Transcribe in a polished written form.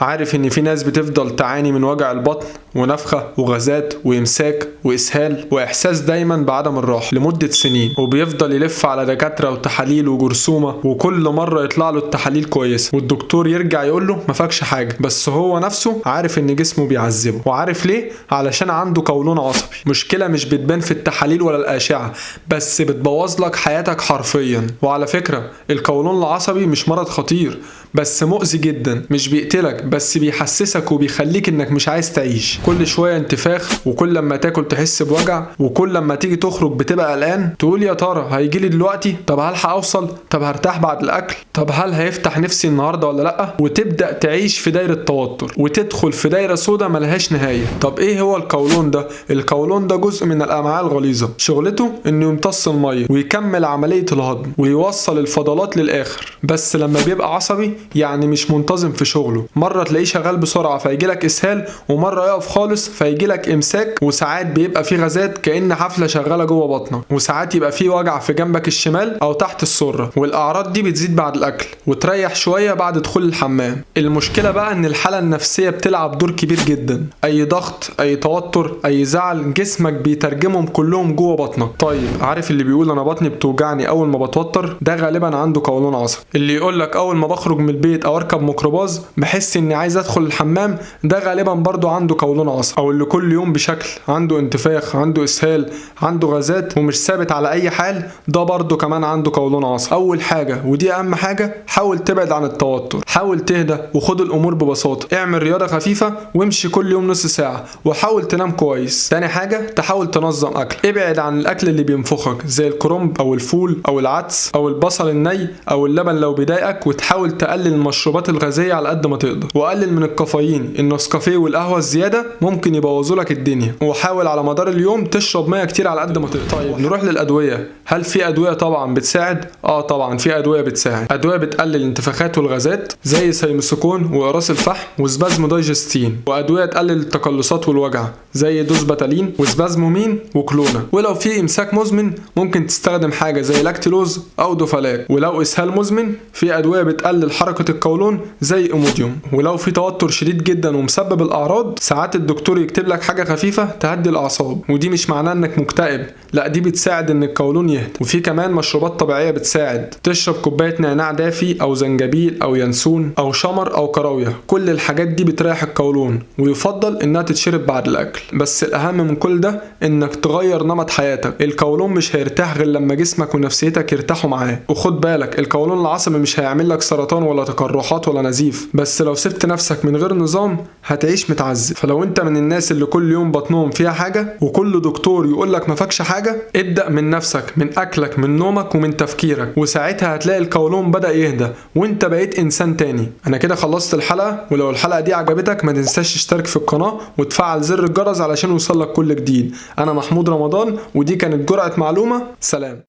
عارف ان في ناس بتفضل تعاني من وجع البطن ونفخة وغازات وامساك واسهال واحساس دايما بعدم الراحة لمدة سنين، وبيفضل يلف على دكاترة وتحاليل وجرثومة، وكل مرة يطلع له التحاليل كويسة والدكتور يرجع يقول له ما فاكش حاجة، بس هو نفسه عارف ان جسمه بيعذبه. وعارف ليه؟ علشان عنده قولون عصبي. مشكلة مش بتبان في التحاليل ولا الأشعة، بس بتبوظ لك حياتك حرفيا. وعلى فكرة القولون العصبي مش مرض خطير، بس مؤذي جدا، مش بيقتلك بس بيحسسك وبيخليك انك مش عايز تعيش. كل شوية انتفاخ، وكل لما تاكل تحس بوجع، وكل لما تيجي تخرج بتبقى قلقان، تقول يا ترى هيجيلي دلوقتي؟ طب هلحق اوصل؟ طب هرتاح بعد الاكل؟ طب هل هيفتح نفسي النهارده ولا لا؟ وتبدا تعيش في دايرة توتر وتدخل في دايرة سودا ملهاش نهاية. طب ايه هو القولون ده؟ القولون ده جزء من الامعاء الغليظة، شغلته انه يمتص المية ويكمل عملية الهضم ويوصل الفضلات للاخر. بس لما بيبقى عصبي يعني مش منتظم في شغله، مرة تلاقيه شغال بسرعة فيجيلك اسهال، ومرة يقف خالص فيجيلك امساك، وساعات بيبقى فيه غازات كأن حفلة شغالة جوه بطنك، وساعات يبقى فيه وجع في جنبك الشمال او تحت السرة. والاعراض دي بتزيد بعد الاكل وتريح شوية بعد دخول الحمام. المشكلة بقى ان الحالة النفسية بتلعب دور كبير جدا، اي ضغط، اي توتر، اي زعل، جسمك بيترجمهم كلهم جوه بطنك. طيب عارف اللي بيقول انا بطني بتوجعني اول ما بتوتر؟ ده غالبا عنده قولون عصبي. اللي يقول لك اول ما بخرج من البيت او اركب ميكروباص بحس اني عايز ادخل الحمام، ده غالبا برضو عنده قولون عصبي. او اللي كل يوم بشكل عنده انتفاخ، عنده اسهال، عنده غازات ومش ثابت على اي حال، ده برضو كمان عنده قولون عصبي. اول حاجة ودي اهم حاجة، حاول تبعد عن التوتر، حاول تهدى وخد الامور ببساطة، اعمل رياضة خفيفة وامشي كل يوم نص ساعة، وحاول تنام كويس. تاني حاجة تحاول تنظم اكل، ابعد عن الاكل اللي بينفخك زي الكرنب او الفول او العدس او البصل الني او اللبن لو بيضايقك، وتحاول تقلل المشروبات الغازية على قد ما تقدر، وقلل من الكافيين، النسكافيه والقهوة الزيادة ممكن يبوظوا لك الدنيا. وحاول على مدار اليوم تشرب مية كتير على قد ما تقدر. طيب نروح للادوية. هل في ادوية طبعا بتساعد؟ طبعا في ادوية بتساعد، ادوية بتقلل الانتفاخات والغازات زي سيموسيكون واقراص الفحم وسبازمو دايجستين، وادوية تقلل التقلصات والوجع زي دوسباتالين وسبازمومين وكلونا. ولو في امساك مزمن ممكن تستخدم حاجة زي لاكتيلوز او دوفالاك. ولو اسهال مزمن في ادوية بتقلل حركة القولون زي ايموديوم. ولو في توتر شديد جدا ومسبب الاعراض، ساعات الدكتور يكتب لك حاجة خفيفة تهدي الاعصاب، ودي مش معناه انك مكتئب، لا دي بتساعد ان القولون يهدى. وفي كمان مشروبات طبيعية بتساعد، تشرب كوباية نعناع دافي او زنجبيل او ينسون او شمر او كراويه، كل الحاجات دي بتريح القولون، ويفضل انها تتشرب بعد الاكل. بس الاهم من كل ده انك تغير نمط حياتك، القولون مش هيرتاح غير لما جسمك ونفسيتك يرتاحوا معاه. وخد بالك القولون العصبي مش هيعمل لك سرطان ولا تقرحات ولا نزيف، بس لو سبت نفسك من غير نظام هتعيش متعذب. فلو انت من الناس اللي كل يوم بطنهم فيها حاجة وكل دكتور يقول لك ما فاكش حاجة، ابدأ من نفسك، من اكلك، من نومك، ومن تفكيرك، وساعتها هتلاقي القولون بدأ يهدى وانت بقيت انسان تاني. انا كده خلصت الحلقة، ولو الحلقة دي عجبتك ما تنساش تشترك في القناة وتفعل زر الجرس علشان يوصلك كل جديد. انا محمود رمضان، ودي كانت جرعة معلومة. سلام.